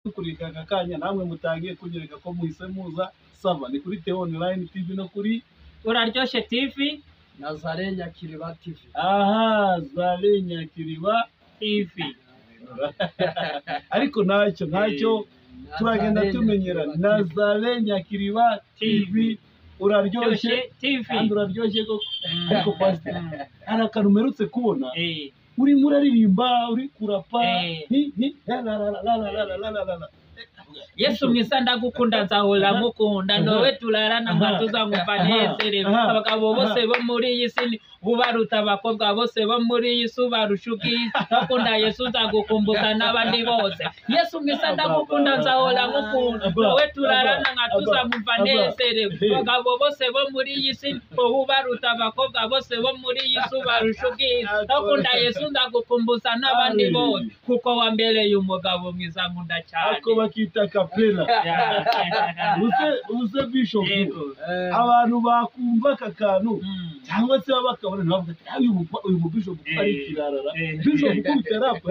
Dukurikira aka kanya namwe mutangiye kunyereka ko muhise muza saba ni kuri Theo Online TV no kuri Uraryoshe TV. Nazare Nyakiriba TV. Aha, Zale Nyakiriba TV. Ariko ntacyo turagenda tumenyera. Nazare Nyakiriba TV, Uraryoshye TV. Kandi uraryoshye koko. Ariko pastor, hari akantu mperutse kubona urimo uraririmba, uri kurapa, hi hi la la la la la la la la la. Yesu mwiza ndagukunda, nzahora mukunda, nowe turarana nkatuza nkumva nezerewe. Abagabo bose bo muri iyi si ubaruta abakobwa bose bo muri iyi si ubarusha ubwiza. Ndakunda Yesu, nzagukumbuza n'abandi bose. Yesu mwiza ndagukunda, nzahora mukunda, nowe turarana nkatuza nkumva nezerewe. Abagabo bose bo muri iyi si ubaruta abakobwa bose bo muri iyi si ubarusha ubwiza. Ndakunda Yesu, nzagukumbuza n'abandi bose, kuko wambereye umugabo mwiza nkunda cyane. Ako bakita kapela. Ubuse Bishop, abantu bakumva aka kantu cyangwa se baba bakabona ntibavuga ati uyu mu Bishop ari ikirarara, Bishop ukubita rap.